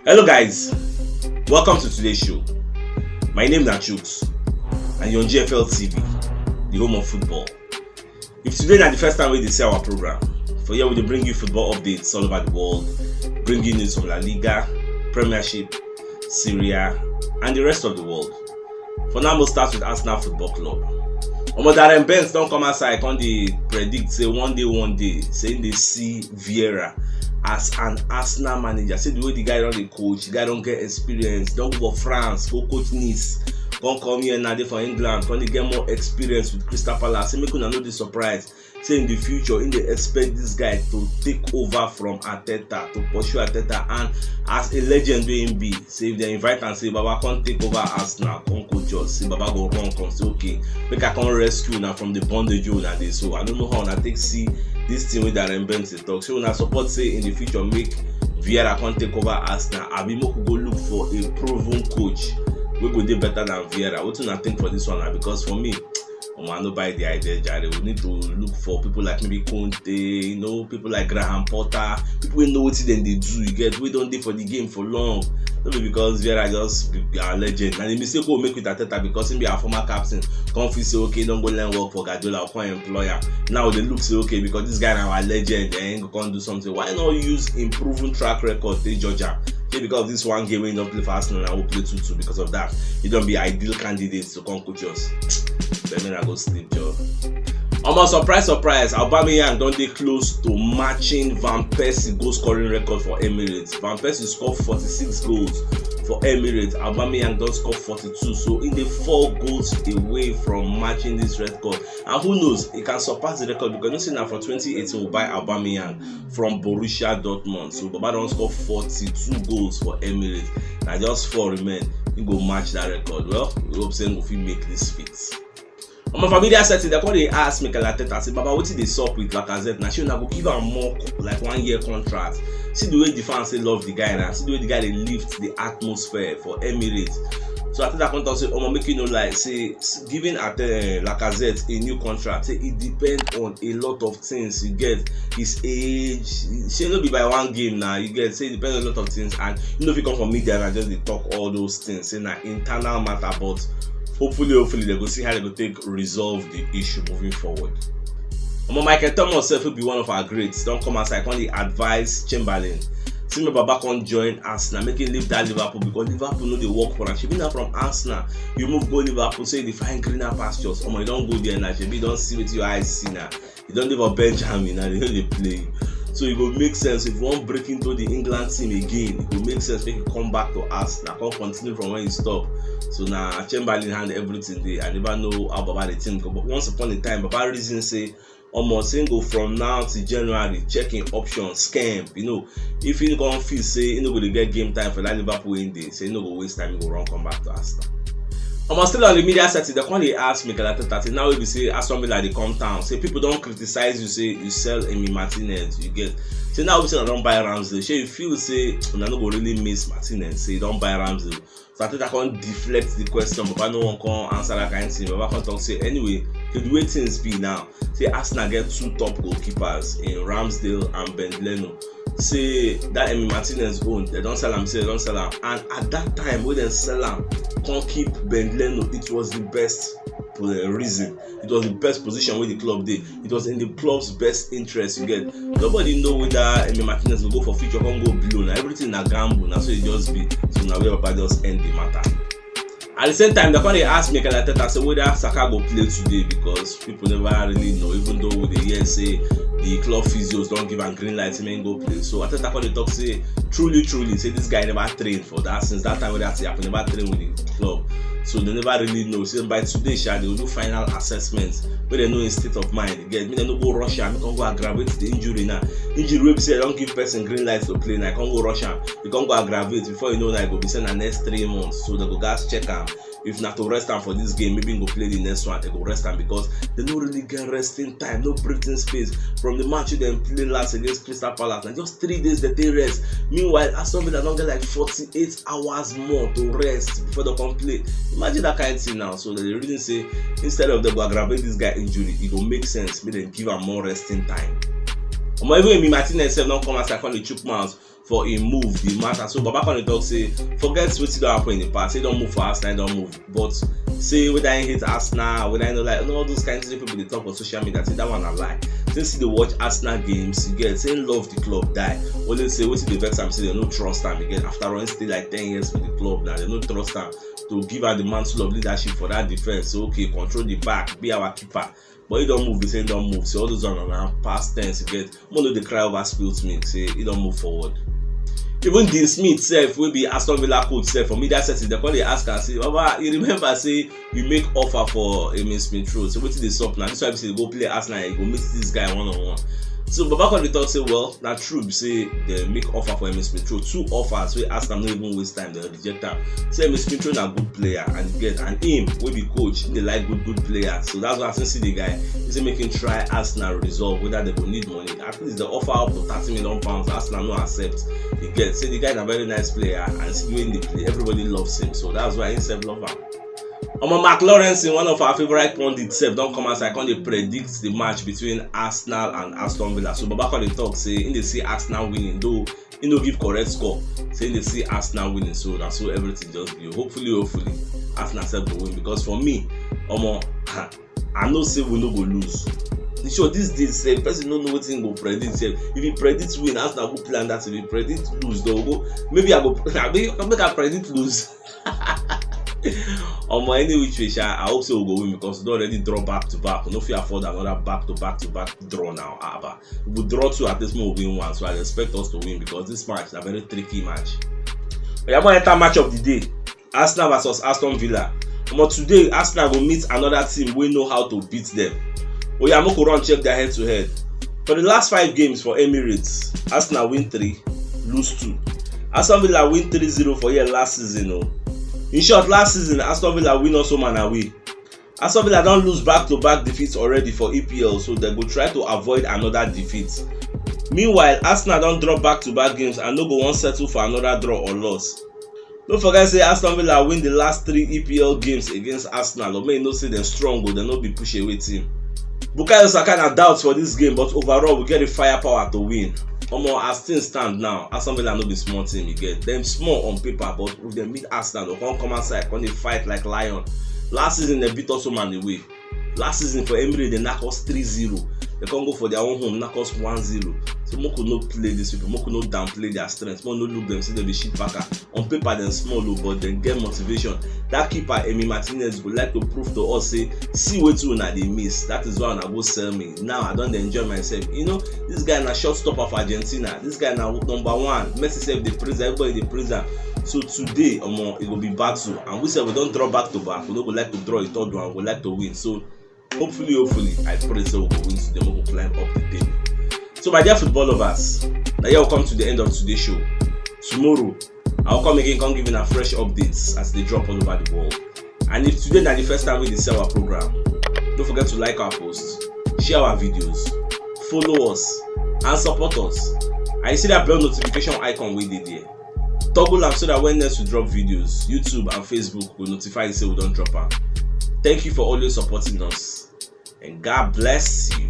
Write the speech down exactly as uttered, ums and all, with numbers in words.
Hello guys, welcome to today's show. My name na Chuks and you're on G F L T V, the home of football. If today na the first time wey you dey see our program, for here we dey bring you football updates all over the world, bring you news from La Liga, Premiership, Serie A, and the rest of the world. For now, we'll start with Arsenal Football Club. Omo, Darren Bent don come outside, come dey predict say one day, one day, say him dey see Vieira as an Arsenal manager. Say the way the guy don dey coach, the guy don get experience, don go for France, go coach Nice, come come here now dey for England, come dey get more experience with Crystal Palace. Say make una no dey surprise. Say in the future, him dey expect this guy to take over from Arteta, to pursue Arteta, and as a legend wey him be, say if dem invite am, say Baba come take over Arsenal, come coach us, say Baba go run come say, "Okay, make I come rescue una from the bondage wey una dey." So I no know how una take see this thing wey Darren Bent dey talk. Say una support say in the future make Vieira come take over Arsenal, abi make we go look for a proven coach wey go dey better than Vieira. Wetin una think for this one na? Because for me, omo, I no buy the idea, jare. We need to look for people like maybe Conte, you know, people like Graham Potter, people wey know wetin dem dey do, you get, wey don dey for the game for long. No be because Vieira just be, be our legend. Na the mistake wey we make with Arteta, because him be our former captain. Come feel say, okay, don go learn work for Guardiola, come employ am. Now they look say, okay, because this guy na our legend, eh, he go come do something. Why not use him proven track record take judge am? Say because of this one game wey he don play for Arsenal, na we play two two. Because of that, he don be ideal candidate to come coach us. But make I go sleep, Joe. Omo, surprise, surprise, Aubameyang don dey close to matching Van Persie goal scoring record for Emirates. Van Persie score forty-six goals for Emirates. Aubameyang don score forty-two, so he dey four goals away from matching this record. And who knows, he can surpass the record, because you know say na for twenty eighteen we buy Aubameyang from Borussia Dortmund. So Baba don score forty-two goals for Emirates. Na just four remain. He go match that record. Well, we hope say he go fit make this feat. Omo, for media setting, they come dey ask Mikel Arteta say, "Baba, wetin dey sup with Lacazette? Na shey una go give am more co-, like, one year contract? See the way the fans say love the guy na. See the way the guy dey lift the atmosphere for Emirates." So Arteta come talk say, "Omo, make you no lie. Say s-, giving at, eh, Lacazette a new contract, say it depend on a lot of things, you get, his age. Say no be by one game na, you get. Say it depend on a lot of things, and you no fit come for media and just dey talk all those things. Say na internal matter, but hopefully, hopefully they go see how they go take resolve the issue moving forward." Omo, Michael Thomas sef, who be one of our greats, don come outside, come dey advise Chamberlain. Say make Baba come join Arsenal, make him leave that Liverpool, because Liverpool no dey work for am. Shebi na from Arsenal you move go Liverpool, say you dey find greener pastures. Omo, you don go there now. Shebi you don see wetin your eyes see now. You don dey for Benjamin now, they no dey play you. So e go make sense if you wan break into the England team again. E go make sense make you come back to Arsenal, come continue from where you stop. So na Chamberlain hand everything dey. I never know how Baba dey think, but once upon a time, Baba reason say, omo, say go from now till January, check him options, scam. You know, if he come feel say he no go dey get game time for that Liverpool wey he dey, say he no go waste time, he go run come back to Arsenal. Omo, still on the media setting, they come dey ask Mikel Arteta say, now wey be say Aston Villa dey come town, say people don criticize you, say you sell Emi Martinez, you get. Say now wey be say una don buy Ramsdale, shey you feel say una no go really miss Martinez, say you don buy Ramsdale? So Arteta come deflect the question. Baba no wan come answer that kind thing. Baba come talk say, anyway, to the way things be now, say Arsenal get two top goalkeepers in Ramsdale and Bernd Leno. Say that Emi Martinez own, they don sell am, say they don sell am. And at that time wey dem sell am, come keep Bernd Leno, it was the best, uh, reason. It was the best position wey the club dey. It was in the club's best interest, you get. Nobody know whether Emi Martinez go go for future, come go below. Na everything na gamble. Na so e just be. So na where Baba just end the matter. At the same time, they come dey ask Mikel Arteta say whether Saka go play today, because people never really know, even though we dey hear say the club physios don give am green light, say make him go play. So Arteta come dey talk say, truly, truly, say this guy never train for that, since that time wey that thing happen, never train with the club. So they never really know. Say by today sha, they go do final assessment, make dem know him state of mind. You get, make dem no go rush am, make come go aggravate the injury now. Injury wey be say dem don give person green light to play now, come go rush am, e come go aggravate. Before you know, na e go be say na next three months. So they go gats check am. If na to rest am for this game, maybe he go play the next one, they go rest am, because they no really get resting time, no breathing space. From the match wey dem play last against Crystal Palace, na just three days they take rest. Meanwhile, Aston Villa don get like forty-eight hours more to rest before they come play. Imagine that kind thing now. So the reason say, instead of them go aggravate this guy injury, e go make sense make dem give am more resting time. Omo, even Emi Martinez sef don come outside come dey chook mouth for im move, di matter. So Baba come dey talk say forget wetin don happen in the past, he don move for Arsenal, he don move. But say whether he hate Arsenal, whether he no like, no, all those kind things people dey talk on social media, say that one na lie. Since he dey watch Arsenal games, he get say he love the club die. Only say wetin dey vex am say they no trust am again. After all, he stay like ten years with the club now, they no trust am to give her the mantle of leadership for that defense. So okay, control the back, be our keeper. But he don move, he say he don move. So all those are na past tense, you get. Mo no dey cry over spilt milk, say he don move forward. Even Dean Smith sef, wey be Aston Villa coach sef, for media settings, they come dey ask am say, "Baba, you remember say you make offer for Emil Smith Rowe? So wetin dey sup now?" This why be say they go play Arsenal, you go meet this guy one on one. So Baba come dey talk say, well, na true be say they make offer for Emil Smith Rowe, two offers wey Arsenal no even waste time, they reject am. Say Emil Smith Rowe na good player and get, and him wey be coach, he dey like good good players. So that's why I still see the guy, he say make him try Arsenal resolve whether they go need money. At least the offer up to thirty million pounds, Arsenal no accept. You get, say the guy na very nice player and see the way he dey play, everybody loves him. So that's why he sef love am. Omo, Mark Lawrence, one of our favorite pundits sef, don come outside come dey predict the match between Arsenal and Aston Villa. So Baba come dey talk say he dey see Arsenal winning, though he no give correct score. Say he dey see Arsenal winning, so na so everything just be. Hopefully, hopefully, Arsenal sef go win, because for me, omo, I know say we no go lose. In short, these days sef, person no know wetin go predict sef. If you predict win, Arsenal go plan that. If you predict lose, they go, maybe I go, I make I predict lose. Omo, any which way sha, I hope say we go win, because we don already draw back to back. We no fit afford another back to back to back draw now. Ah, but we draw two, at least more win one. So I expect us to win, because this match na very tricky match. Oya, mo enter match of the day. Arsenal versus Aston Villa. Omo, today Arsenal go meet another team wey know how to beat them. Oya, make we run check their head to head. For the last five games for Emirates, Arsenal win three, lose two. Aston Villa win three zero for here last season o. In short, last season Aston Villa win also man away. Aston Villa don lose back to back defeats already for E P L, so they go try to avoid another defeat. Meanwhile, Arsenal don drop back to back games and no go wan settle for another draw or loss. No forget say Aston Villa win the last three E P L games against Arsenal, or make you know say dem strong o, dem no be push away team. Bukayo Saka na doubt for this game, but overall we get the firepower to win. Omo, as things stand now, Aston Villa no be small team, you get. Dem small on paper, but if dem meet Arsenal, dem come come outside, come dey fight like lion. Last season dem beat us home and away. Last season for Emirates, they knock us three zero. They come go for their own home, knock us one zero. So make we no play these people, make we no downplay their strength, make we no look them say they be shit backer. On paper dem small o, but dem get motivation. That keeper, Emi Martinez, go like to prove to us say, see wetin una dey miss. That is why una go sell me. Now I don dey enjoy myself. You know, this guy na shot stopper for Argentina. This guy na number one. Messi sef dey praise am, everybody dey praise am. So today, omo, e go be battle, and we sef we don draw back to back. We no go like to draw a third one. We go like to win. So hopefully, hopefully, I pray say we go win today. We go climb up the table. So my dear football lovers, na here we come to the end of today's show. Tomorrow, I will come again, come give una fresh updates as they drop all over the world. And if today na the first time wey you dey see our program, don't forget to like our posts, share our videos, follow us, and support us. And you see that bell notification icon wey dey there. Toggle am so that when next we drop videos, YouTube and Facebook will notify you say we don drop am. Thank you for always supporting us, and God bless you.